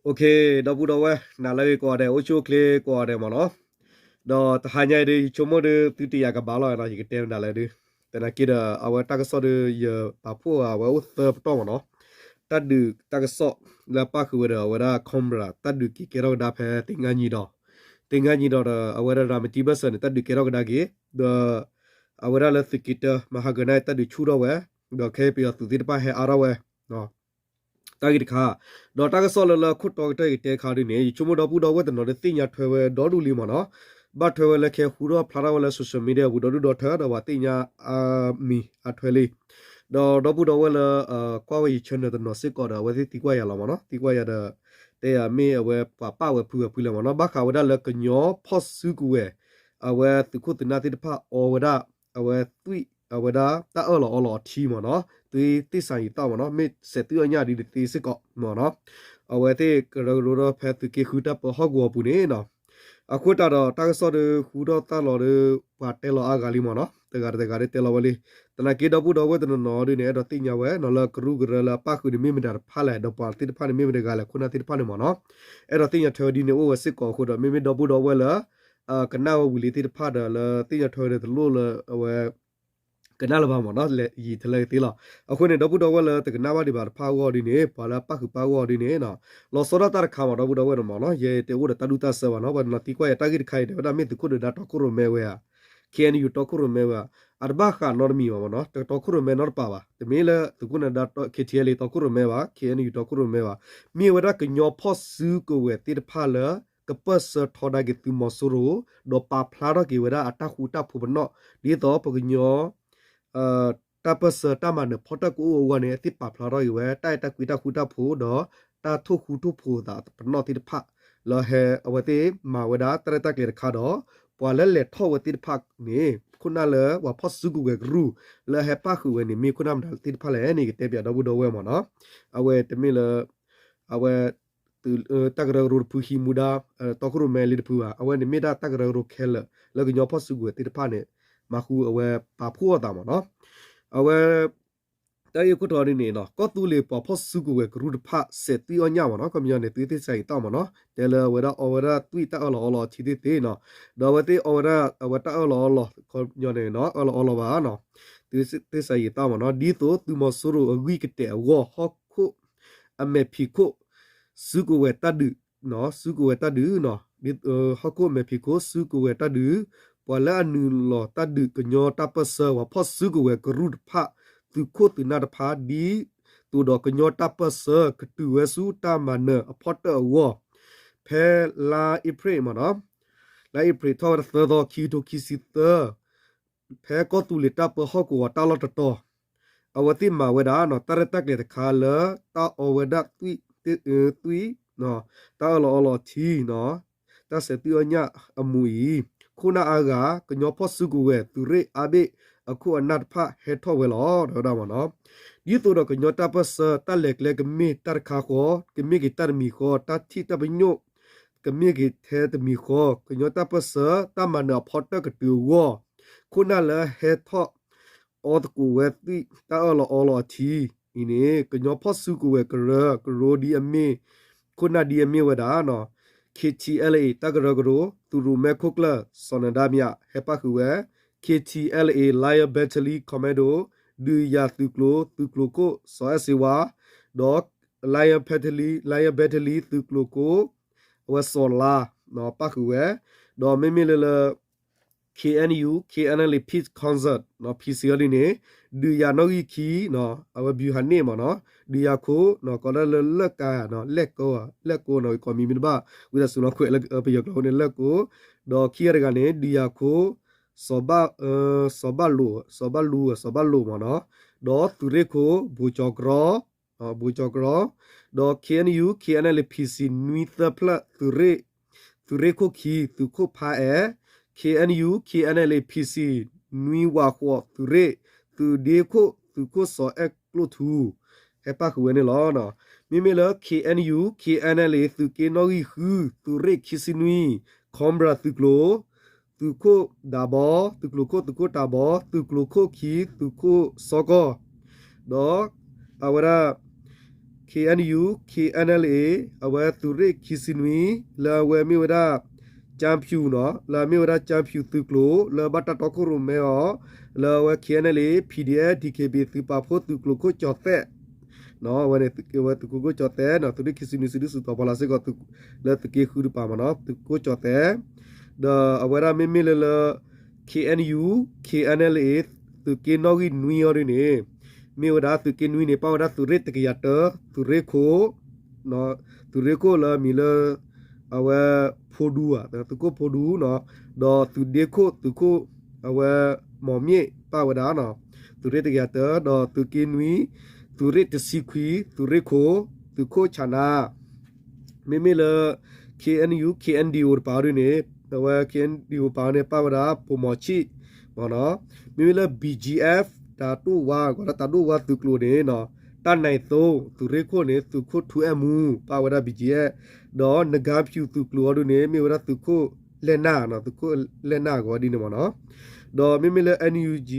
ဒီပုၢ်ဒီဝဲၢ် နၤလၢအဂ့ၤကိးဂၤဒဲး အိၣ်ဆူၣ်အိၣ်ချ့ကိးဂၤဒဲးမ့ၢ်နီၤ, ဒီးတဟါညါအံၤဒုး ယဆိကမိၣ်ဒုး သုတယာ်ကဘၣ်လီၤနီၤ ယကတဲမနုၤလဲၣ်ဒုး, သနာ်က့ဒီး အဝဲတၢ်ကစီၣ်ဒုး ယပာ်ဖှိၣ်အဝဲအိၣ်သၢပတီၢ်မ့ၢ်နီၤ, တၢ်ဒုးတၢ်ကစီၣ်လၢအပၣ်ဃုာ်ဝဲဒီး အဝဲဒၣ် Cobra တၢ်ဒုးက့ၤကဲထီၣ်ကဒါဖဲသ့ၣ်ငါညံဒီး, သ့ၣ်ငါညံဒီးဒီး အဝဲဒၣ်ရၤမတံဘၢၣ်စၢၤန့ၣ် တၢ်ဒုးကဲထီၣ်ကဒါက့ၤ, ဒီး အဝဲဒၣ်လၢသုးက့တၢ မဟါကနၣ် တၢ်ဒုးဆူၣ်ထီၣ်ဝဲ, ဒီးခဲအံၤပယီၤသုးသ့ၣ်တဖၣ်ဟဲအါထီၣ်ဝဲ တၢ်ဂ့ၢ်တခါ, ဒီးတၢ်ကစီၣ်လၢလၢခိၣ်တီကတၢၢ်ယကတဲခါဒုးန့ၣ် ယဆိကမိၣ်ဒီပုၢ်ဒီဝဲၢ်တနီၤဒုးသ့ၣ်ညါထွဲဝဲဒီဒူၣ်လံမ့ၢ်နီၤ, ဘၣ်ထွဲဝဲလၢခဲဃူထီၣ်ဖျါထီၣ်ဝဲလၢ social media အပူၤဒီဒူၣ်ဒီထၢဒီးပှၤသ့ၣ်ညါအမံၤအထွဲလံ, ဒီးဒီပုၢ်ဒီဝဲၢ်လၢ ကွၢ်ဝဲယ channel တနီၤစ့ၢ်ကီးဒီး အဝဲသ့ၣ်သံကွၢ်ယၤလီၤမ့ၢ်နီၤ, သံကွၢ်ယၤဒီး တဲယၤမ့ၢ်အဝဲပှၤပာ်ဝဲဖုဝဲဖုလဲၣ်မ့ၢ်နီၤ, ဘၣ်ဃးဝဲဒၣ်လၢကညီဖီၣ်စုကဝဲၤ အဝဲသုးခိၣ်သုးနၢ်သ့ၣ်တဖၣ်အီဝဲဒၣ် အဝဲသွံၣ် အဝဲဒၣ်တၢ်အၢၣ်လီၤအီလီၤအထံမ့ၢ်နီၤ, သွံၣ်သ့ၣ်စၤယံၤသၣ်မ့ၢ်နီၤ, မ့ၢ်စဲးသွံၣ်အီၣ်ညၣ်ဒ်တသ့စ့ၢ်ကီးမ့ၢ်နီၤ, အဝဲသ့ၣ်ကရၢကရိဒီးဖဲသုးက့ဃုတၢ်ပၢဟီၣ်ကဝီၤအပူၤန့ၣ်နီၤ, အဃိတၢ်ဒီးတၢ်ကစီၣ်ဒုးဃူထီၣ်သၣ်လီၤဒုး ပှၤတဲလီၤအါဂၤလံမ့ၢ်နီၤ, တဂၤတဂၤဒုးတဲလီၤဝဲလံ, သနာ်က့ဒီပုၢ်ဒီဝဲၢ်တနီၤနီၤဒုးန့ၣ် အဲၣ်ဒိးသ့ၣ်ညါဝဲနီၤ လၢကရူၢ်ကရၢလၢအပၣ်ဃုာ်န့ၣ် မ့ၢ်မတၤတဖၣ်လဲၣ်, ဒီးပှၤသ့ၣ်တဖၣ်န့ၣ် မ့ၢ်မတဂၤလဲၣ် ခိၣ်နၢ်သ့ၣ်တဖၣ်န့ၣ်မ့ၢ်နီၤ, အဲၣ်ဒိးသ့ၣ်ညါထွဲဝဲဒ်န့ၣ်အိၣ်ဝဲစ့ၢ်ကီးအဃိဒီး မ့မ့ၢ်ဒီပုၢ်ဒီဝဲၢ်လၢ ကနၣ်ဝဲဝံၤလံသ့ၣ်တဖၣ်ဒီး လၢသ့ၣ်ညါထွဲဝဲဒီးတလိၣ်လၢအဝဲ ကနၣ်လၢၤဘၣ်မ့ၢ်နီၤ, ယံာ်ထဲလဲၣ်ကသ့လီၤ. အဃိန့ၣ် ဒီပုၢ်ဒီဝဲၢ်လၢတကနၣ်ဘၣ်ဒံးဘၣ်တဖၣ်အဂီၢ်ဒ်န့ၣ် ပှၤလၢအပၣ်ဃုာ်ပၣ်ဂီၢ်ဒ်န့ၣ် လီၤဆီဒၣ်တၢ်တခါမ့ၢ် ဒီပုၢ်ဒီဝဲၢ်န့ၣ်မ့ၢ်နီၤ, ယတအိၣ်ဒီးတၢ်ဒူၣ်တၢ်စၢဘၣ်နီၤ, ပှၤတနီၤသံကွၢ်ယၤတၢ်ဂ့ၢ်တခါအံၤ တဲဝဲဒၣ်မ့ၢ်သုးခိၣ်ဒုးဒါတီခိၣ်ရိၣ်မဲဝဲဧါ, ခ့ၣ်အဲၣ်ယူၣ်တီခိၣ်ရိၣ်မဲဝဲဧါ, အတဘၣ်ဃးနီတမံၤဘၣ်မ့ၢ်နီၤ, တတီခိၣ်ရိၣ်မဲနီတပၤဘၣ်, တမ့ၢ်လၢသုးခိၣ်နဒါ ခ့ၣ်ထံၣ်အဲၣ်လ့ တီခိၣ်ရိၣ်မဲဘၣ်, ခ့ၣ်အဲၣ်ယူၣ်တီခိၣ်ရိၣ်မဲဘၣ်, မ့ၢ်ဝဲဒၣ်ကညီဖီၣ်စုကဝဲၤသ့ၣ်တဖၣ်လၢ ကပၢၢ်ဆၢထီဒါက့ၤသုးမီၤစိရိၤ ဒီးပာ်ဖျါထီၣ်က့ၤဝဲဒၣ်အတၢ်ဃူတၢ်ဖိးပနီၣ် ဒ်သိးပကညီ တၢ်ပၢၢ်ဆၢတၢ်မၤနၢၤဖီတၢၣ်ကအိၣ်အဂီၢ်န့ၣ် အသ့ၣ်ပာ်ဖျါထီၣ်က့ၤဝဲ တၢ်အဲၣ်တၢ်ကွံတၢ်ဃူတၢ်ဖိးဒီး တၢ်ထိၣ်ဃူထိၣ်ဖိးသးပနီၣ်သ့ၣ်တဖၣ် လၢဟဲအဝဲသ့ၣ်မၤဝဲဒၣ်တၢ်ရဲၣ်တၢ်ကျဲၤတခါဒီး ပှၤလၢလဲၤထီၣ်ဝဲသ့ၣ်တဖၣ်န့ၣ် ခိၣ်နၢ်လၢပှၤဖီၣ်စုကဝဲၤကရူၢ် လၢဟဲပၣ်ဃုာ်ဝဲန့ၣ် မ့ၢ်ခိၣ်နၢ်မတၤသ့ၣ်တဖၣ်လဲၣ်န့ၣ် ကတဲပၠးဒီပုၢ်ဒီဝဲၢ်မ့ၢ်နီၤ, အဝဲတမ့ၢ်လၢ အဝဲ တၢ်ကရၢကရိတဖုဟံးမူဒါ တီခိၣ်ရိၣ်မဲလံတဖုဘၣ်, အဝဲန့ၣ်မ့ၢ်ဒၣ်တၢ်ကရၢကရိခဲလၢာ် လၢကညီဖီၣ်စုကဝဲၤသ့ၣ်တဖၣ်န့ၣ် မၤဃုာ်အဝဲပာ်ဖှိၣ်အသးမ့ၢ်နီၤ, အဝဲ တၢ်ဂ့ၢ်ခိၣ်တီဒ်န့ၣ်နီၤ ကီၢ်သူလ့ၤပှၤဖီၣ်စုကဝဲၤကရူၢ်တဖၣ် စဲးသွံၣ်အီၣ်ညၣ်မ့ၢ်နီၤ, ခီပညီန့ၣ် သုသ့ၣ်စၤယံးသၣ်မ့ၢ်နီၤ, တဲလၢအဝဲဒၣ်အီဝဲဒၣ်သွံၣ်တၢ်အၢၣ်လီၤအီလီၤအထံသ့ၣ်သ့ၣ်နီၤ, ဒီးအဝဲသ့ၣ်အီဝဲဒၣ်အဝဲတၢ်အၢၣ်လီၤအီလီၤ ခီပညီန့ၣ်နီၤ အၢၣ်လီၤအီလီၤဘၣ်နီၤ, သုသ့ၣ်စၤယံးသၣ်မ့ၢ်နီၤ, ဒ်သိးသုးမီၤစိရိၤအဂံၢ်ကတဲာ်အဂီၢ် ဟီၣ်ခိၣ် အမဲာ်ဖံးခိၣ် စုကဝဲၤတၢ်ဒုး စုကဝဲၤတၢ်ဒုးနီၤ, ဟီၣ်ခိၣ်အမဲာ်ဖံးခိၣ် စုကဝဲၤတၢ်ဒုး ပှၤလၢအနုာ်လီၤတၢ်ဒုးကညီတၢ်ပၢၢ်ဆၢ ပှၤဖီၣ်စုကဝဲၤကရူၢ်တဖၣ် သုးခိၣ်သုးနၢ်တဖၣ် ဒ်သိးဒီးကညီတၢ်ပၢၢ်ဆၢ ကတုၤဝဲဆူတၢ်မၤနၢၤအဖီတၢၣ်အဂီၢ်, ဖဲလါအ့ဖြ့ၣ်မ့ၢ်နီၤ, လါအ့ဖြ့ၣ်ထီၣ်ဝဲဒၣ်သၢသီ ခံကထိခံဆံသၢ ဖဲကီၢ်သူလ့ၤတၢ်ပၢဟီၣ်ကဝီၤတၢ်လီၢ်တတီၤ, အဝဲသ့ၣ်မၤဝဲဒၣ်နီၤ တၢ်ရဲၣ်တၢ်ကျဲၤတခါလၢ တၢ်အီဝဲဒၣ်သွံၣ် သွံၣ် တၢ်အၢၣ်လီၤအီလီၤထံနီၤ, တၢ်စဲးသွံၣ်အီၣ်ညၣ်အမူးအံၤ, ခိၣ်နၢ်အါဂၤ ကညီဖီၣ်စုကဝဲၤ သုးရ့ၣ်အါဘ့ၣ်အခိၣ်အနၢ်တဖၣ်ဟဲထီၣ်ဝဲလီၤ တဲဝဲဒၣ်မ့ၢ်နီၤ, ဒ်သိးဒီးကညီတၢ်ပၢၢ်ဆၢ တၢ်လဲၤကျဲကမ့ၢ်တၢ်တခါဃီ, ကမ့ၢ်က့ၤတၢ်တမံၤဃီ, တၢ်ထံၣ်တၢ်ပညိၣ် ကမ့ၢ်က့ၤထဲတမံၤဃီ, ကညီတၢ်ပၢၢ်ဆၢ တၢ်မၤနၢၤအဖီတၢၣ်ကတုၤအဂီၢ်, ခိၣ်နၢ်လၢဟဲထီၣ် အီသကိးဝဲသွံၣ် တၢ်အၢၣ်လီၤအီလီၤအထံအံၤန့ၣ် ကညီဖီၣ်စုကဝဲၤကရၢကရိဒ်အမ့ၢ် ခိၣ်နၢ်ဒ်အမ့ၢ်ဝဲဒၣ် ခ့ၣ်ထံၣ်အဲၣ်လ့ တၢ်ကရၢကရိ သုးရိၣ်မဲခိၣ်ကျၢၢ် စီၤနဒါမံယါ ဟဲပၣ်ဃုာ်ဝဲ, ခ့ၣ်ထံၣ်အဲၣ်လ့ Lion Battalion Commando ဒုးယၤသုးကျိၤ သုးကျိၤခိၣ် စီၤအဲၣ်စ့ဝါ ဒီး Lion Battalion Lion Battalion သုးကျိၤခိၣ် အဝဲစီၤလါ ပၣ်ဃုာ်ဝဲ, ဒီးမ့မ့ၢ်လၢလၢ K N U K N L A Peace Council P C O လံန့ၣ် ဒုးယၤနီၣ်ဂံၢ်ခံ အဝဲ ဗျူဟာနှစ် မ့ၢ်နီၤ, ဒုးယၤခိၣ် ကိးဒၣ်လၢလၢၢ်ကၤ လဲၣ်ကိ လဲၣ်ကိနီၤ ကိးမံၤမ့ၢ်တဘၣ် ဝံသးစူၤလီၤကွဲးလၢပယီၤကျိာ်အဃိန့ၣ် လဲၣ်ကိ, ဒီးခံဂၤတဂၤန့ၣ် ဒုးယၤခိၣ် စီၤဘၣ် စီၤဘၣ်လိၤ စီၤဘၣ်လူ စီၤဘၣ်လိၤမ့ၢ်နီၤ, ဒီးသုးရ့ၣ်ခိၣ် ဘိၣ်ကၠီၤကြီ ဘိၣ်ကၠီၤကြီ, ဒီး K N U K N L A P C နွံသၢဖျၢၣ် သုးရ့ၣ် သုးရ့ၣ်ခိၣ်ခံ သုးခိၣ်ဖါအဲၣ်, K N U K N L A P C နွံဝးဃိး သုးရ့ၣ် သုးဒ့ခိၣ် သုးခိၣ်စီၤအဲၣ်ကျိၣ်ထူ ဟဲပၣ်ဃုာ်ဝဲန့ၣ်လီၤ. မ့မ့ၢ်လၢ K N U K N L A သုးက့နီၣ်ဂံၢ်ဃု သုးရ့ၣ်ခံဆံနွံ Cobra သုးကျိၤ သုးခိၣ်ဒးဘီ သုးကျိၤခိၣ် သုးခိၣ်တးဘီ သုးကျိၤခိၣ်ခံ သုးခိၣ်စီကီၢ် ဒီးအဝဲဒၣ် KNU KNLA အဝဲသုးရ့ၣ်ခံဆံနွံ လၢအဝဲမ့ၢ်ဝဲဒၣ် ကၠၢဖၠူၣ်နီၤ လၢအမ့ၢ်ဝဲဒၣ်ကၠၢဖၠူၣ်သုးကျိၤ လၢဘၣ်တၢ်တီခိၣ်ရိၣ်မဲအီၤ လၢအဝဲ KNLA PDF DKBA သုးပာ်ဖှိၣ်သုးကျိၤခိၣ်ကၠီၤသဲး အဝဲန့ၣ် အဝဲသုးကျိၤခိၣ်ကၠီၤသဲးနီၤ သုးရ့ၣ်ခံဆံနွံ စုဒုၣ်စုတီၤပှၤလၢ်စ့ၢ်ကီး လၢသုးက့ဃုတပၤမ့ၢ်နီၤ သုးခိၣ်ကၠီၤသဲး ဒီးအဝဲဒၣ်မ့မ့ၢ်လၢလၢ KNU KNLA သုးက့နီၣ်ဂံၢ်နွံအီၤဒ်န့ၣ် မ့ၢ်ဝဲဒၣ်သုးက့နွံန့ၣ် ပၣ်ဝဲဒၣ်သုးရ့ၣ်တကယၤတၢ သုးရ့ၣ်ခိၣ် သုးရ့ၣ်ခိၣ်လၢအမံၤလၢ အဝဲ ဖိဒူဧါ သုးခိၣ်ဖိဒူနီၤ ဒီးသုးဒ့ခိၣ် သုးခိၣ် အဝဲ မီၣ်မ့ၣ်ပၣ်ဝဲဒၣ်နီၤ သုးရ့ၣ်တကယၤတၢ ဒီးသုးက့နွံ သုးရ့ၣ်တဆံခွံ သုးရ့ၣ်ခိၣ် သုးခိၣ်ဆးနါ မ့မ့ၢ်လၢ KNU KNDO တပၤအီၤဒ်န့ၣ် အဝဲ KNDO ပၤအီၤန့ၣ် ပၣ်ဝဲဒၣ်ပိာ်မီၤဆံၣ် မ့ၢ်နီၤ မ့မ့ၢ်လၢ BGF တၢ်တိၣ်ဝါ ကီးဒၣ်တၢ်တိၣ်ဝါသုးကျိၤန့ၣ်နီၤ တၢ်နၢၤသိ သုးရ့ၣ်ခိၣ်န့ၣ် သုးခိၣ်ထူအဲၣ်မူ ပၣ်ဝဲဒၣ် BGF ဒီးနကၠၢဖၠူၣ်သုးကျိၤအီၤဒ်န့ၣ် မ့ၢ်ဝဲဒၣ်သုးခိၣ်လဲၢ်နၢ်နီၤ သုးခိၣ်လဲၢ်နၢ်အဂီၤဒ်န့ၣ်မ့ၢ်နီၤ ဒီးမ့မ့ၢ်လၢ NUG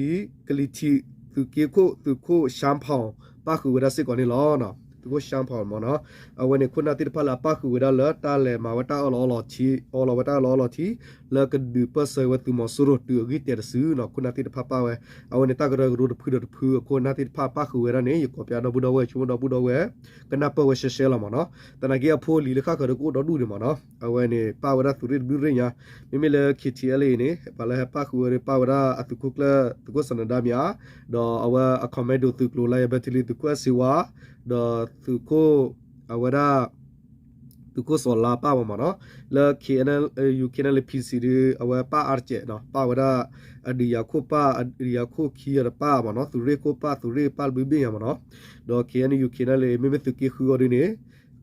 ကလံၤထံး သုးက့ခိၣ် သုးခိၣ်ရှါဖီၣ် ပၣ်ဃုာ်ဝဲဒၣ်စ့ၢ်ကီးန့ၣ်လီၤ. သုးခိၣ်ရှါဖီၣ်မ့ၢ်နီၤ အဝဲန့ၣ်ခိၣ်နၢ်သ့ၣ်တဖၣ်လၢအပၣ်ဃုာ်ဝဲဒၣ်လၢတၢ်လဲၤမၤဝဲတၢ်အၢၣ်လီၤအီလီၤထံ အၢၣ်လီၤဝဲတၢ်အၢၣ်လီၤအီလီၤထံ လၢကဒုးပၢၢ်ဆၢဝဲသုးမီၤစိရိၤတုၤအဂံၢ်တဲာ်တစုနီၤ ခိၣ်နၢ်သ့ၣ်တဖၣ်ပၣ်ဝဲ အဝဲန့ၣ်တၢ်ကရၢကရိတဖုဒီးတဖုအခိၣ်နၢ်သ့ၣ်တဖၣ်ပၣ်ဃုာ်ဝဲဒၣ်န့ၣ် ယကိးပၠးဒီပုၢ်ဒီဝဲၢ် ဆိကမိၣ်ဒီပုၢ်ဒီဝဲၢ် ကနၢ်ပၢၢ်ဝဲရှဲရှဲလီၤမ့ၢ်နီၤ သနာ်က့အဖိအလံၤလၢဃၣ်ဃၢၤဒီးကအိၣ်ဒီဒူၣ်န့ၣ်မ့ၢ်နီၤ အဝဲန့ၣ်ပၣ်ဝဲဒၣ်သုးရ့ၣ်တဘျုးရ့ၣ်ညါ မ့မ့ၢ်လၢ KTLA န့ၣ် ပှၤလၢဟဲပၣ်ဃုာ်ဝဲဒီးပၣ်ဝဲဒၣ်အသုးခိၣ်ကျၢၢ် သုးခိၣ်စီၤနဒါမံၤဧါ ဒီးအဝဲအ commando သုးကျိၤလၢယဘဲထံလံ သုးခိၣ်အဲၣ်စ့ဝါ ဒီးသုးခိၣ် အဝဲဒၣ် သုးခိၣ်စီၤလါပၣ်ဝဲမ့ၢ်နီၤ လၢ KNLA KNLA PC ဒီး အဝဲပၣ်အါတစဲးနီၤ ပၣ်ဝဲဒၣ် အဒုးယၤခိၣ်ပၣ် အဒုးယၤခိၣ်ခံအီၤတပၣ်မ့ၢ်နီၤ သုးရ့ၣ်ခိၣ်ပၣ် သုးရ့ၣ်ပၣ်တဘျုးဘ့ၣ်ညါမ့ၢ်နီၤ ဒီး KNU KNLA မ့မ့ၢ်သုးက့ဃုအီၤဒ်န့ၣ်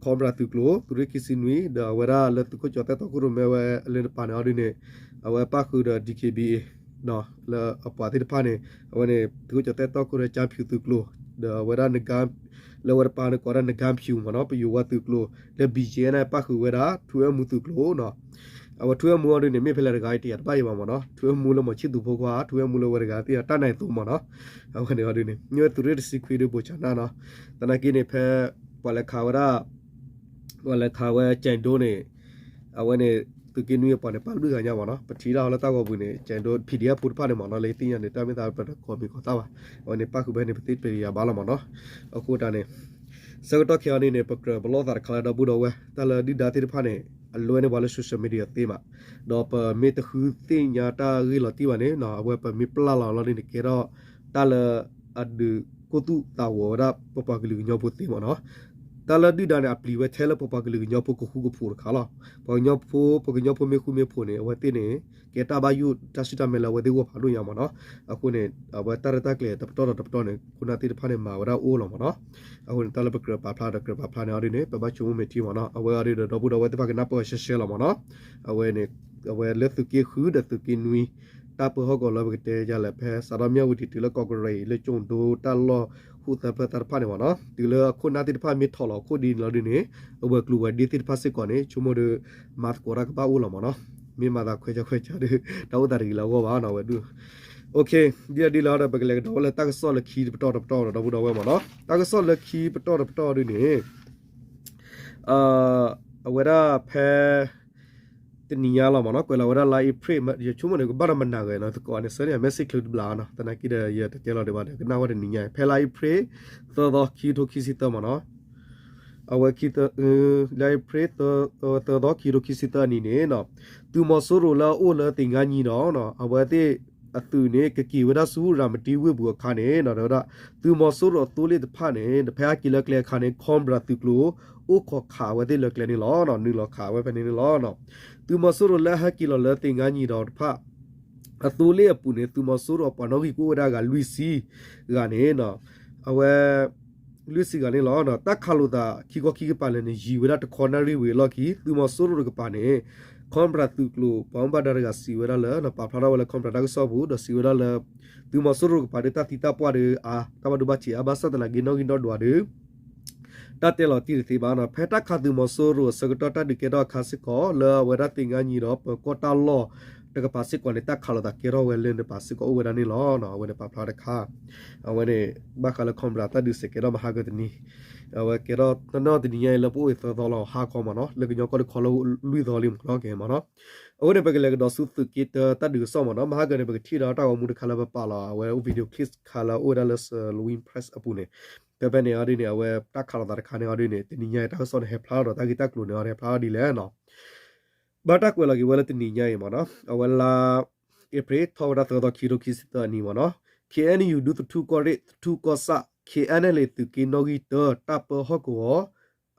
Cobra သုးကျိၤ သုးရ့ၣ်ခံဆံနွံ ဒီးအဝဲဒၣ်လၢသုးခိၣ်ကၠီၤသဲၣ်တီခိၣ်ရိၣ်မဲဝဲအလၢတပၤန့ၣ်အီၤဒ်န့ၣ် အဝဲပၣ်ဃုာ်ဒီး DKBA လၢအပှၤသ့ၣ်တဖၣ်န့ၣ် အဝဲန့ၣ် သုးခိၣ်ကၠီၤသဲၣ်တီခိၣ်ရိၣ်မဲကၠၢဖၠူၣ်သုးကျိၤ ဒီးအဝဲဒၣ် လၢဝဲတပၤန့ၣ်ကိးဝဲဒၣ် နကၠၢဖၠူၣ်မ့ၢ်နီၤ ပယိၤဝါသုးကျိၤ လၢ BGF န့ၣ် ပၣ်ဃုာ်ဝဲဒၣ် ထူအဲၣ်မူသုးကျိၤနီၤ အဝဲထူအဲၣ်မူအီၤဒ်န့ၣ် မ့ၢ်ဖဲလဲၣ်တဂၤအံၤတယာ်တဘၣ်အံၤဘၣ်မ့ၢ်နီၤ ထူအဲၣ်မူလၢမီၤဆံၣ်သူးဖိခွါ ထူအဲၣ်မူလၢဝဲတဂၤသ့ၣ်တၢ်နၢၤသိမ့ၢ်နီၤ အဝဲန့ၣ်အီၤဒ်န့ၣ် မ့ၢ်ဝဲသုးရ့ၣ်တဆံခွံဒီးဘိၣ်ဆၣ်နၢ်နီၤ သနာ်က့န့ၣ် ဖဲ ပှၤလဲၤခးဝဲဒၣ် ပှၤလဲၤခးဝဲကၠဲးဒိန့ၣ် အဝဲန့ၣ် သုးက့နွံအပှၤန့ၣ် ပၣ်လွံၢ်ဂၤညါမ့ၢ်နီၤ ပထံၣ်ဒၣ်အီၤလၢတၢ်ဂီၤပူၤန့ၣ် ကၠဲးဒိ PDF ဖိတဖၣ်န့ၣ်မ့ၢ်နီၤ လၢယသ့ၣ်ညါန့ၣ် တၢ်မ့ၢ်သးပတကိးမံၤကိးသၣ်ဘၣ် အဝဲန့ၣ်ပၣ်ဃုာ်ဖဲန့ၣ် ပသ့ၣ်ပျံၤယၤဘၣ်လီၤမ့ၢ်နီၤ အဃိတၢ်န့ၣ် ဆၢကတီၢ်ခဲအံၤန့ၣ်န့ၣ် ပကြၢးပလီၢ်သးတခါလၢဒီပုၢ်ဒီဝဲၢ် တၢ်လၢဒုၣ်ဒါသ့ၣ်တဖၣ်န့ၣ် အလွဲန့ၢ်ပှၤလၢ social media သ့မး ဒီးပမ့ၢ်တဃုသ့ၣ်ညါတၢ်ဂ့ၢ်လီၤတံၢ်ဘၣ်န့ၣ် အဝဲပမ့ၢ်ပျၢ်လီၤလီၤန့ၣ် ကဲထီၣ်တၢ်လၢ အဒုးကိၢ်သူၣ်သးဝီၤဝဲဒၣ် ပပှၤကလုာ်ကညီဖိသ့မ့ၢ်နီၤ. တၢ်လၢဒုၣ်ဒါန့ၣ် အပျံၤဝဲထဲလၢပပှၤကလုာ်ကညီဖိကဃူကဖိးတခါလီၤ. ပှၤကညီဖိ ပကညီဖိမ့ၢ်ဃူမ့ၢ်ဖိးန့ၣ် အဝဲသ့ၣ်န့ၣ် ကဲတၢ်ဘၣ်ယိၣ်တၢ်စူၢ်တၢ်မဲလၢအဝဲသ့ၣ်ဂီၢ်ဖးဒိၣ်ညါမ့ၢ်နီၤ. အဃိန့ၣ် အဝဲတၢ်ရဲၣ်တၢ်ကျဲၤတပတီၢ်ဒီးတပတီၢ်န့ၣ် ခိၣ်နၢ်သ့ၣ်တဖၣ်န့ၣ် မၤဝဲဒၣ်အိၣ်လီၤမ့ၢ်နီၤ. အဃိန့ၣ် တၢ်လၢပကြၢးပာ်ဖျါဒီးကြၢးပာ်ဖျါန့ၣ်အီၤဒ်န့ၣ် ပဘၣ်ဆိကမိၣ်မ့ၢ်ထံမ့ၢ်နီၤ. အဝဲအီၤဒ်ဒီး ဒီပုၢ်ဒီဝဲၢ်သ့ၣ်တဖၣ်ကနၢ်ပၢၢ်ဝဲရှဲရှဲလီၤမ့ၢ်နီၤ. အဝဲန့ၣ် အဝဲလၢသုးက့ဃုဒီးသုးက့နွံ တၢ်ပၢဟီၣ်ကဝီၤလၢပကတဲယၤလဲၣ် ဖဲစးထီၣ်မၠၣ်ဝတံၤတုၤလၢကီၢ်ကရ့ၣ် လၢကၠိၣ်ဒိ တၢ်လီၢ်ဟူးသၢဖျၢၣ်တၢ်တဖၣ်န့ၣ်မ့ၢ်နီၤ. တုၤလၢအခိၣ်နၢ်သ့ၣ်တဖၣ်မ့ၢ်ထီၣ်လီၤအခိၣ်ဒ်န့ၣ်လီၤဒ်န့ၣ် အဝဲၤကျိၤဝဲၤဒ့သ့ၣ်တဖၣ်စ့ၢ်ကီးန့ၣ် ဆိကမိၣ်ဒီး မၤသကိးတၢ်ကဘၣ်အိၣ်လီၤမ့ၢ်နီၤ. မ့ၢ်မၤသးခွဲးဆါခွဲးဆါဒီး တၢ်အိၣ်သးတဂ့ၤလၢအဂီၢ်ဘၣ်နီၤ ဝဲဒၣ်. ဒ်လဲၣ်ဒ်လဲၣ်ဒီး ပကလဲၤကဒီးဝဲလၢတၢ်ကစီၣ်လၢခံတပတီၢ်တပတီၢ်ဒီး ဒီပုၢ်ဒီဝဲၢ်မ့ၢ်နီၤ. တၢ်ကစီၣ်လၢခံပတီၢ်တပတီၢ်ဒ်န့ၣ် အဝဲဒၣ်ဖဲ တနံၤညါလီၤမ့ၢ်နီၤ ကွဲးလီၤဝဲဒၣ်လါအ့ဖြ့ၣ် ယဆိကမိၣ်န့ၣ် ကဘၣ်ဒီးမနၤဂ့ၤနီၤ သကိးန့ၣ် ဆၢန့ၣ် message ချုးတဘျီနီၤ သနာ်က့ဒီး ယတတဲလီၤဒံးဘၣ်ဒီး ကနၣ်ဝဲတနံၤညါ ဖဲလါအ့ဖြ့ၣ် သၢသီ ခံကထိခံဆံသၢမ့ၢ်နီၤ အဝဲ လါအ့ဖြ့ၣ် သၢသီ ခံကထိခံဆံသၢအနံၤန့ၣ် သုးမီၤစိရိၤလၢအအိၣ်လၢသ့ၣ်ငါနံဒီး အဝဲသ့ၣ်အသုးန့ၣ် ကက့ၤဝဲဒၣ်ဆူရၤမတံဝ့ၢ်ပူၤအခါန့ၣ် တဲဝဲဒၣ် သုးမီၤစိရိၤအသိလ့ၣ်တဖၣ်န့ၣ် ဖဲဟဲက့ၤလၢကျဲအခါန့ၣ် Cobra သုးကျိၤ အိၣ်ခိးခးအဝဲသ့ၣ်လၢကျဲန့ၣ်လီၤ. နုာ်လီၤခးဝဲဖဲန့ၣ်န့ၣ်လီၤ. သုးမီၤစိရိၤလၢအဟဲက့ၤလီၤလၢသ့ၣ်ငါနံဒီးတဖၣ် အသိလ့ၣ်အပူၤန့ၣ် သုးမီၤစိရိၤအပှၤနီၣ်ဂံၢ်ကအိၣ်ဝဲဒၣ်အဂၤလွံၢ်ဆံဂၤန့ၣ် အဝဲ လွံၢ်ဆံဂၤန့ၣ်လီၤ. တၢ်ခးလိာ်သးခံခီခံကပၤလၢာ်န့ၣ် ယံာ်ဝဲဒၣ်တခီနၣ်ရံၣ်ဝံၤအလီၢ်ခံ သုးမီၤစိရိၤတကပၤန့ၣ် Cobra သုးကျိၤ ပှၤဘၣ်မူဘၣ်ဒါတဂၤစံးဝဲဒၣ်လၢ ပာ်ဖျါထီၣ်ဝဲလၢ Cobra တၢ်ကစီၣ်ပူၤ ဒီးစံးဝဲဒၣ်လၢ သုးမီၤစိရိၤတကပၤဒီးတၢ်သံတၢ်ပှၢ်ဒီးအါ တၢ်ဘၣ်ဒိဘၣ်ထံးအါ ဘၣ်ဆၣ်သနာ်က့နီၣ်ဂံၢ်နီၣ်ဒွးဒီး တၢ်တဲလီၤတံၢ်တသ့ဘၣ်နီၤ. ဖဲတၢ်ခးသုးမီၤစိရိၤအဆၢကတီၢ်တၢ်ဒုးကဲထီၣ်အခါစ့ၢ်ကီး လၢအဝဲဒၣ်သ့ၣ်ငါနံဒီး ပၢၤကီၢ်တၢ်လီၢ် တကပၤစ့ၢ်ကီးန့ၣ် တၢ်ခးလိာ်သးကဲထီၣ်ဝဲလၢန့ၣ်တကပၤစ့ၢ်ကီးအိၣ်ဝဲဒၣ်န့ၣ်လီၤ. အဝဲန့ၣ်ပာ်ဖျါတခါ, အဝဲန့ၣ် ဘၣ်ဃးလၢ Cobra တၢ်ဒုးစဲးကဲထီၣ်မဟါကတနံၤ, အဝဲကဲထီၣ်တနီၣ်တနံၤညါအံၤလၢပအိၣ်အံၤသၢသီလီၤ ဟါခီမ့ၢ်နီၤ, လၢကညီကီၢ်တခီလၢလွံၢ်သီလံမ့ၢ်နီၤ, ကဲမ့ၢ်နီၤ. အဃိန့ၣ် ပကလဲၤကဒီးဆူသုးက့တၢတၢ်ဒုးကစီၣ်မ့ၢ်နီၤ, မဟါကန့ၣ် ပကထံၣ်ဒီးတၢ်ဂီၤမူတခါလၢပပာ်လီၤ အဝဲ video clip တခါလၢအိၣ်ဝဲဒၣ်လၢ Salween Press အပူၤန့ၣ်, ဖဲဖဲန့ၣ်အီၤဒ်န့ၣ် အဝဲတၢ်ခးလိာ်သးတခါန့ၣ်အီၤဒ်န့ၣ် တနံၤညါအံၤတၢ်ကစီၣ်န့ၣ် ဟဲဖျါထီၣ်ဒီးတၢ်ဂ့ၢ်တၢ်ကျိၤန့ၣ်အီၤဒ်ဟဲဖျါထီၣ်ဒ်လဲၣ်နီၤ. ဘၣ်တၢ်ကွဲးလီၤက့ၤဝဲလၢတနံၤညါအံၤမ့ၢ်နီၤ, အဝဲလါအ့ဖြ့ၣ်ထီၣ်ဝဲဒၣ်သၢသီ ခံကထိခံဆံသၢအနံၤမ့ၢ်နီၤ, ခ့ၣ်အဲၣ်ယူၣ် ဒူသထူကီၢ်ရ့ၣ် သထူကီၢ်ဆၣ် ခ့ၣ်အဲၣ်လ့ၣ် သုးက့နီၣ်ဂံၢ်တၢ တၢ်ပၢဟီၣ်ကဝီၤ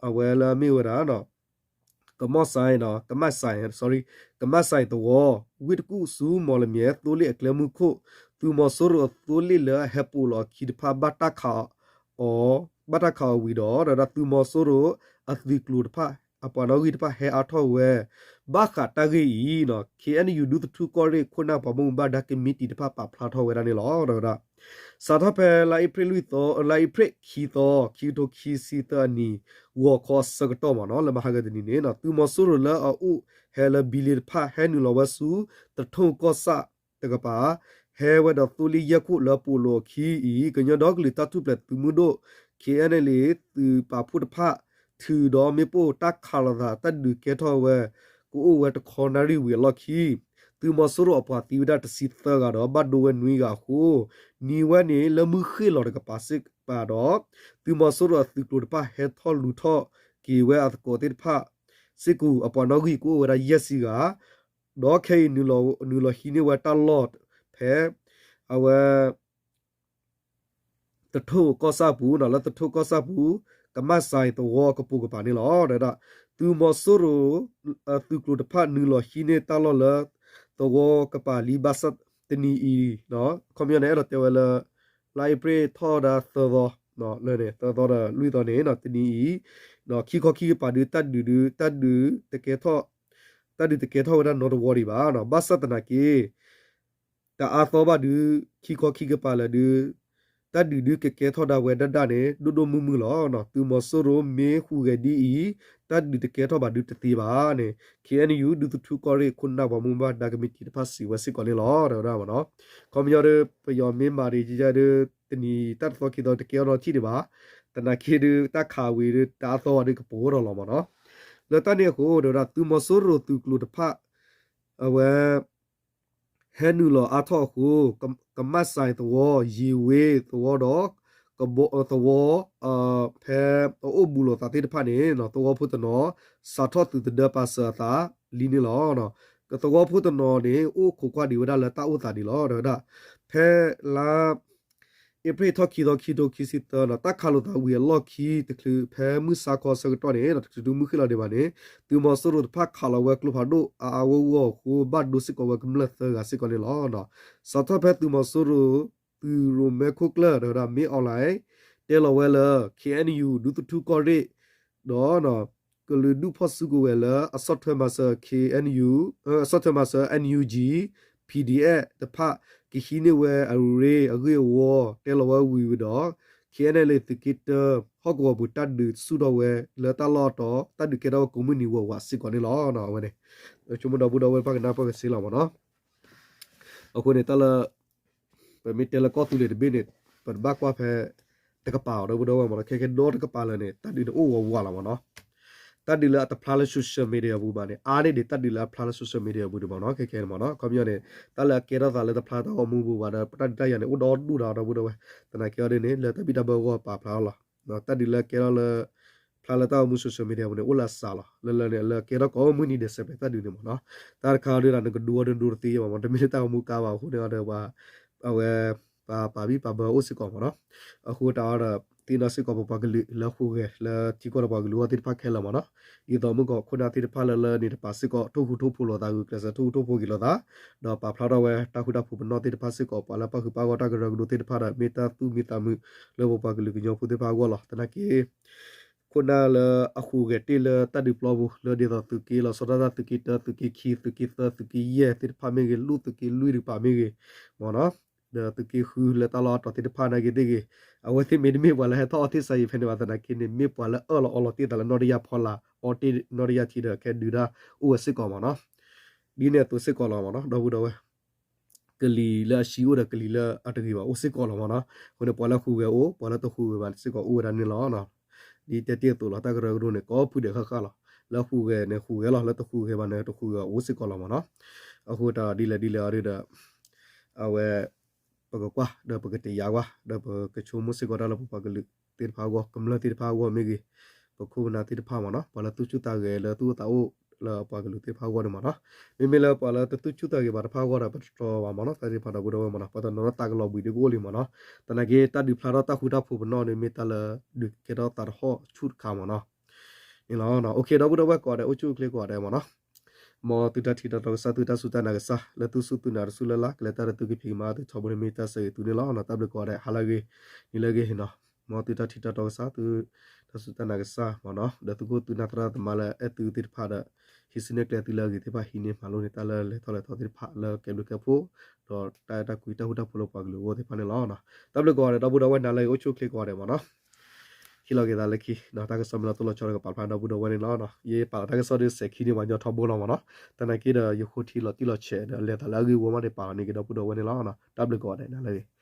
အဝဲလၢအမ့ၢ်ဝဲဒၣ် ကမီၣ်စဲး, ကမၣ်စဲး, sorry, ကမၣ်စဲးသဝီ, ဝ့ၢ်တကူၣ်ဆူမီၣ်လမၠဲၣ် သိလ့ၣ်အကျဲမုၢ်ခိၣ်, သုးမီၤစိရိၤအသိလ့ၣ်လၢအဟဲပိာ်လီၤအခံတဖၣ် ဘၣ်တၢ်ခးအီၤ, ဘၣ်တၢ်ခးအီၤဝံၤဒီး ဒီးသုးမီၤစိရိၤအသုးကျိၤတဖၣ် အပှၤနီၣ်ဂံၢ်တဖၣ်ဟဲအါထီၣ်ဝဲ ဘၣ်ဃးတၢ်ဂ့ၢ်အံၤ ခ့ၣ်အဲၣ်ယူၣ် ဒူသထူကီၢ်ရ့ၣ် ခိၣ်နၢ်ပှၤဘၣ်မူဘၣ်ဒါကမံးတံာ်တဖၣ်ပာ်ဖျါထီၣ်ဝဲဒၣ်န့ၣ်လီၤ. ဒီးဝဲဒၣ် စးထီၣ်ဖဲလါအ့ဖြ့ၣ်လွံၢ်သီ, လါအ့ဖြ့ၣ်ခံသီ ခံကထိခံဆံသၢအနံၤ ဂီၤခီအဆၢကတီၢ်မ့ၢ်နီၤ, လၢမဟါကတနံၤန့ၣ် သုးမီၤစိရိၤလၢအအိၣ်ဟဲလၢဘံလ့တဖၣ် ဟဲနုာ်လီၤဝဲဆူ သထူကီၢ်ဆၣ်တကပၤ, ဟဲဝဲဒီးသိလ့ၣ်ယဲၢ်ခိၣ်လၢပိာ်လိာ်အခံအံၤ ကညီဒီကလုာ်တၢ်ထူၣ်ဖျဲးသုးမုၢ်ဒိၣ် ခ့ၣ်အဲၣ်လ့ၣ် သုးပာ်ဖှိၣ်တဖၣ် ထုးဒီးမ့ၣ်ပိၢ်တၢ်ခးလိာ်သးတၢ်ဒုးကဲထီၣ်ဝဲ ကအိၣ်ဝဲတခီနၣ်ရံၣ်ဝံၤအလီၢ်ခံ သုးမီၤစိရိၤအပှၤသံဝဲဒၣ်တဆံသၢဂၤဒီး ဘၣ်ဒိဝဲနွံဂၤအဃိ နံၤဝဲန့ၣ်လၢမုၢ်ဃ့ၢ်လီၤတကပၤစ့ၢ်ကီးဒီး သုးမီၤစိရိၤအသုးကျိၤတဖၣ်ဟဲထီၣ်လူၤထီၣ်က့ၤဝဲအသကိးသ့ၣ်တဖၣ်စ့ၢ်ကီး အပှၤနီၣ်ဂံၢ်ကအိၣ်ဝဲဒၣ်ယဲၢ်ဆံဂၤ ဒီးခဲအံၤနုာ်လီၤဟံးန့ၢ်ဝဲတၢ်လီၢ်ဖဲ အဝဲ သထူကီၢ်ဆၣ်ပူၤ လၢသထူကီၢ်ဆၣ်ပူၤ ကမၣ်စဲးသဝီကပိာ်ကပၤန့ၣ်လီၤ. ဒီး သုးမီၤစိရိၤ သုးကျိၤတဖၣ်နုာ်လီၤဟံးန့ၢ်တၢ်လီၢ်လၢ သဝီကပၤလံ ဘၣ်ဆၣ်တနံၤအံၤ ခီပညီန့ၣ် အဲၣ်ဒိးတဲဝဲလၢ လါအ့ဖြ့ၣ်ထီၣ်ဒၣ်သၢသီ လၢန့ၣ် သၢသီဒီးလွံၢ်သီန့ၣ် တနံၤအံၤ ခံခီခံကပၤဒုး တၢ်ဒုးဒုး တၢ်ဒုးတကဲထီၣ် တၢ်ဒုးတကဲထီၣ်ဝဲဒၣ်နီတဝီဒံးဘၣ်. ဘၣ်ဆၣ်သနာ်က့ တအါသီဘၣ်ဒုး ခံခီခံကပၤလၢာ်ဒုး တၢ်ဒုးဒုးကကဲထီၣ်ဒၣ်ဝဲဒၣ်ဒၣ်န့ၣ် ဒိၣ်ဒိၣ်မုၢ်မုၢ်လီၤ. သုးမီၤစိရိၤမ့ၢ်ဟူးဂဲၤဒ်အံၤ တၢ်ဒုးတကဲထီၣ်ဘၣ်ဒုးတသ့ဘၣ်န့ၣ် ခ့ၣ်အဲၣ်ယူၣ် ဒူသထူကီၢ်ရ့ၣ် ခိၣ်နၢ်ပှၤမူဘၣ်ဒါကမံးတံာ်တဖၣ်စံးဝဲစ့ၢ်ကီးန့ၣ်လီၤ. ဒီးဝဲဒၣ်မ့ၢ်နီၤ ခီပညီဒုး ပယီၤမ့ၢ်မၤဒ်ယဲဒုး တနံၤတၢ်တသီခံသီတကဲထီၣ်နီတထံၣ်ဒံးဘၣ်. သနာ်က့ဒုး တၢ်ခးဝံၤဒုး တအါသီဘၣ်ဒုးကပိာ်ထီၣ်လီၤမ့ၢ်နီၤ. လၢတၢ်န့ၣ်အဃိ ဒီးဝဲဒၣ်သုးမီၤစိရိၤသုးကျိၤတဖၣ် အဝဲ ဟဲနုာ်လီၤအါထီၣ်အဃိ ကမၣ်စဲးသဝီ ယံၤဝ့သဝီဒီး သဝီ ဖဲအအိၣ်ဘူးလိာ်သးသ့ၣ်တဖၣ်န့ၣ် သဝီဖိတနီၤ စးထီၣ်သုးသဒၢပာ်စၢၤအသးလံန့ၣ်လီၤ. သဝီဖိတနီၤန့ၣ် အိၣ်ခိးကွၢ်ဒံးဝဲဒၣ်လၢတၢ်အိၣ်သးဒံးလီၤ. ဒီးဝဲဒၣ် ဖဲလါ အ့ဖြ့ၣ်ထီၣ်ခံသီ ခံကထိခံဆံသၢ တၢ်ခးလိာ်သးဝံၤအလီၢ်ခံတချုး ဖဲမုၢ်ဆါခီဆၢကတီၢ်န့ၣ် တချုးဒုးမုၢ်ဃ့ၢ်လီၤဒံးဘၣ်န့ၣ် သုးမီၤစိရိၤတဖၣ်ခးလီၤဝဲကျိဖးဒိၣ်အါအါဂီၢ်ဂီၢ်အဃိ ဘၣ်ဒိစ့ၢ်ကီးဝဲကမျၢၢ်သၢဂၤစ့ၢ်ကီးန့ၣ်လီၤ. စးထီၣ်ဖဲသုးမီၤစိရိၤ သုးရိၣ်မဲခိၣ်ကျၢၢ် ဒီးဝဲဒၣ် မင်းအောင်လှိုင် တဲလီၤဝဲလၢ ခ့ၣ်အဲၣ်ယူၣ် ဒူသထူကီၢ်ရ့ၣ် ဒီး ကလုာ်ဒူၣ်ဖီၣ်စုကဝဲၤလၢအဆီၣ်ထွဲမၤစၢၤ ခ့ၣ်အဲၣ်ယူၣ် ဆီၣ်ထွဲမၤစၢၤ NUG, PDF တဖၣ် ကဟံးန့ၢ်ဝဲအရ့အဂ့ၢ်အဝီ တဲလီၤဝဲဝံၤဝံၤဒီး ခ့ၣ်အဲၣ်အဲၣ်လ့ၣ် သုးက့တၢ ဟီၣ်ကဝီၤပူၤ တၢ်ဒုးဆူၣ်ထီၣ်ဝဲလၢတၢ်လီၢ်အတီၤ တၢ်ဒုးကဲထီၣ်ဝဲကိးမုၢ်နံၤဝးဝးစ့ၢ်ကီးန့ၣ်လီၤ. အဝဲန့ၣ် ဆိကမိၣ်ဒီပုၢ်ဒီဝဲၢ်တဖၣ်ကနၢ်ပၢၢ်က့ၤစ့လီၤမ့ၢ်နီၤ. အဃိန့ၣ် တၢ်လၢ ပမ့ၢ်တဲလၢကီၢ်သူလ့ၤတဘ့ၣ်န့ၣ် ပတဘၣ်ကွၢ်ဖဲတကပၤအီၤ ဒီပုၢ်ဒီဝဲၢ်မ့ၢ်နီၤ. ခဲခဲဒီတကပၤလၢာ်န့ၣ် တၢ်ဒုးန့ၣ်အိၣ်ဝးဝးလီၤမ့ၢ်နီၤ. တၢ်ဒုးလၢအတဖျါလၢ social media ပူၤဘၣ်န့ၣ် အါန့ၢ်ဒံးတၢ်ဒုးလၢအဖျါလၢ social media ပူၤဒံးမ့ၢ်နီၤ. ခဲခဲန့ၣ်မ့ၢ်နီၤ ခီပညီန့ၣ် တၢ်လၢအကဲထီၣ်သးလၢတဖျါတၢ်ဂီၤမူပူၤဘၣ်ဒီး တၢ်ဒုးတၢ်ယၤန့ၣ် အိၣ်ဒီဒူၣ်ဒီး ဒီပုၢ်ဒီဝဲၢ် သနာ်က့အီၤဒ်န့ၣ် လၢတၢ်ဘံၣ်တၢ်ဘၢအဂီၢ်ပာ်ဖျါအီၤလီၤ. တၢ်ဒုးလၢကဲထီၣ်လၢ ဖျါလၢတၢ်ဂီၤမူ social media ပူၤန့ၣ် အိၣ်လၢအစှၤလီၤ. လၢလၢန့ၣ် လၢကဲထီၣ်ကိးမုၢ်နံၤဒဲးစဲးဖဲတၢ်ဒုးန့ၣ်မ့ၢ်နီၤ. တၢ်တခါအီၤဒုးဒီး နကဒူအီၤဒုးဒိတသ့ဘၣ်မ့ၢ် တမ့ၢ်လၢတၢ်ဂီၤမူကါဘၣ်အဃိန့ၣ်ဒီး ပှၤ အဝဲ ပှၤပာ်ဘံၣ်ပာ်ဘၢအိၣ်စ့ၢ်ကီးမ့ၢ်နီၤ. အဃိတၢ်အီၤဒီး သ့ၣ်နီၣ်စ့ၢ်ကီးပပှၤကလုာ်လၢဟူးဂဲၤလၢထံကီၢ်ဒီးပှၤကလုာ်အဂီၢ်သ့ၣ်တဖၣ်ခဲလၢာ်မ့ၢ်နီၤ. ဒ်သိးမုၢ်ကီၢ်ခိၣ်နၢ်သ့ၣ်တဖၣ်လၢလၢန့ၣ်တပၤစ့ၢ်ကီး ထိၣ်ဃူထိၣ်ဖိးလိာ်သး ဂုာ်ကျဲးစၢးထိၣ်ဃူထိၣ်ဖိးက့ၤလိာ်သး ဒီးပာ်ဖျါထီၣ်ဝဲတၢ်ဃူတၢ်ဖိးပနီၣ်သ့ၣ်တဖၣ်စ့ၢ်ကီး ပှၤလၢပၣ်ဃုာ်ပၣ်ဂီၢ်တၢ်ကရၢကရိသ့ၣ်တဖၣ်ဒီး မ့ၢ်တၢ်သူၣ်မံသးမုာ်လၢပပှၤကလုာ်ကညီဖိသ့ၣ်တဖၣ်အဂီၢ်လီၤ. သနာ်က့ ခိၣ်နၢ်လၢအဟူးဂဲၤတ့ၢ်လၢတၢ်ဒုးပျီပူၤ လၢဒ်သိးသုးက့လီၤဆီဒၣ်တၢ် သုးက့တၢ သုးက့ခံ သုးက့သၢ သုးက့ယဲၢ်သ့ၣ်တဖၣ်မ့ၢ်ဂ့ၤ လူၢ်သုးက့လွံၢ်တကပၤမ့ၢ်ဂ့ၤ မ့ၢ်နီၤ ဒီးသုးက့ဃုလၢတၢ်လီၢ်အတီၤသ့ၣ်တဖၣ်နာ်က့သ့ၣ်ဂ့ၤ အဝဲသ့ၣ်မ့တမ့ၢ်ပှၤလၢဟဲထီၣ်အီသံၣ်စးယံၤဖဲန့ၣ်ဘၣ် သနာ်က့န့ၣ် မ့ၢ်ပှၤလၢအၢၣ်လီၤအီလီၤတ့ၢ်သးလၢနီၣ်တယၢ်ဖီလာ် အီတ့ၢ်နီၣ်တယၢ်ထံဒီးခဲဒုးတၢ်အိၣ်ဝဲစ့ၢ်ကီးမ့ၢ်နီၤ. ဒ်န့ၣ်အသိးစ့ၢ်ကီးလီၤမ့ၢ်နီၤ ဒီပုၢ်ဒီဝဲၢ် ကလံၤလၢအဆံအိၣ်ဒီးကလံၤလၢအတဂ့ၤဘၣ်အိၣ်စ့ၢ်ကီးလီၤမ့ၢ်နီၤ. အဃိန့ၣ် ပှၤလၢဟူးဂဲၤအိၣ် ပှၤလၢတဟူးဂဲၤဘၣ်စ့ၢ်ကီးအိၣ်ဝဲဒၣ်န့ၣ်လီၤ. ဒ်တဲတ့ၢ်အသိးလီၤ တၢ်ကရၢကရိန့ၣ် ကိးဖုဒဲးဃၣ်ဃၣ်လီၤ. လၢဟူးဂဲၤန့ၣ်ဟူးဂဲၤလီၤ လၢတဟူးဂဲၤဘၣ်န့ၣ် တဟူးဂဲၤအိၣ်စ့ၢ်ကီးလီၤမ့ၢ်နီၤ. အဃိတၢ်ဒ်လဲၣ်ဒ်လဲၣ်အီၤဒီး အဝဲ ပကကွၢ်ဒီးပကတယာ်ကွၢ် ဒီးပကဆိကမိၣ်စ့ၢ်ကီးတၢ်လၢပပှၤကလုာ်သ့ၣ်တဖၣ်အဂီၢ် ကမျၢၢ်သ့ၣ်တဖၣ်အဂီၢ်မ့ၢ်ဂ့ၤ, ပခိၣ်ပနၢ်သ့ၣ်တဖၣ်မ့ၢ်နီၤ ပှၤလၢသူၣ်ဆူၣ်သးဂဲၤလၢသူၣ်အိၣ်သးအိၣ်လၢအပှၤကလုာ်သ့ၣ်တဖၣ်အဂီၢ်န့ၣ်မ့ၢ်နီၤ. မ့မ့ၢ်လၢပှၤလၢတသူၣ်ဆူၣ်သးဂဲၤဘၣ်တဖၣ်အဂီၢ်ဒီး ပတတြီဘၣ်မ့ၢ်နီၤ တၢ်သ့ၣ်တဖၣ်ဒီပုၢ်ဒီဝဲၢ်မ့ၢ်နီၤ ပှၤတနီၤနီၤသးကလီၤဘှံးဒ်ကအိၣ်လံမ့ၢ်နီၤ. သနာ်က့ တၢ်ဒုးဖျါထီၣ်တၢ်ဃူတၢ်ဖိးပနီၣ်န့ၣ် မ့ၢ်တၢ်လၢဒုးကဲထီၣ်သးတဟီၣ်ဆူၣ်တခါမ့ၢ်နီၤ. န့ၣ်လီၤ. ဒီပုၢ်ဒီဝဲၢ်ကိးဂၤဒဲး အိၣ်ဆူၣ်အိၣ်ချ့ကိးဂၤဒဲးမ့ၢ်နီၤ. မ်သုတၢ်ထံၣ်တၢ်တီကစၢ် သုတၢ်စူၢ်တၢ်နာ်ကစၢ် လၢသုစူၢ်သုနာ်တစူၢ်လၢ်လၢ် ကလဲၤတၢ်ဒီးသုကဖံးကမၤသုထီဘိန့ၣ် မ့ၢ်တၢ်ဆၢဂ့ၤသုန့ၣ်လီၤ. တၢ်ဘျုးကိးဂၤဒဲး ဟါလၢအဂ့ၤ နံၤလၢအဂ့ၤနီၤ. မ်သုတၢ်ထံၣ်တၢ်တီကစၢ် သုတၢ်စူၢ်တၢ်နာ်ကစၢ်မ့ၢ်နီၤ ဒီးသုခိၣ်သုနၢ်သရၣ်သမါလၢအဲၣ်သုသ့ၣ်တဖၣ်ဒီး ဟံးစုနဲၣ်ကျဲသုလၢအဂ့ၤသ့ၣ်တဖၣ် ဟံးန့ၢ်မၤလိန့ၢ်တၢ်လၢလဲၤထီၣ်လဲၤထီသ့ၣ်တဖၣ်လၢကဲဘျုးကဲဖှိၣ် ဒီးတၢ်အဲၣ်တၢ်ကွံတၢ်ဃူတၢ်ဖိးလၢပှၤကလုာ်အဂီၢ်သ့ၣ်တဖၣ်န့ၣ်လီၤ. တၢ်ဘျုးကိးဂၤဒဲး ဒီပုၢ်ဒီဝဲၢ် နၤလၢအဂ့ၤ အိၣ်ဆူၣ်အိၣ်ချ့ကိးဂၤဒဲးမ့ၢ်နီၤ. ဟ့ၣ်လီၤက့ၤသးလၢခံ တၢ်ကစီၣ်မ့ၢ်လီၤတိၢ်လီၤဆီဒီးကပာ်ဖျါဒီပုၢ်ဒီဝဲၢ်န့ၣ်လီၤ. ယပာ်လီၤတၢ်ကစီၣ်ဒ်စဲးခံန့ၣ် ပှၤညီထီဘိလီၤမ့ၢ်နီၤ. သနာ်က့ဒီး ယဃိထံလီၤတံၢ်လီၤဆဲးဒီး လဲၤသးလၢအဂ့ၢ်ဝီမးန့ၣ် ပာ်လီၤန့ၢ်က့ၤဒီပုၢ်ဒီဝဲၢ်န့ၣ်လီၤ. တၢ်ဘျုးကိးဂၤဒဲး နၤလၢအဂ့ၤ.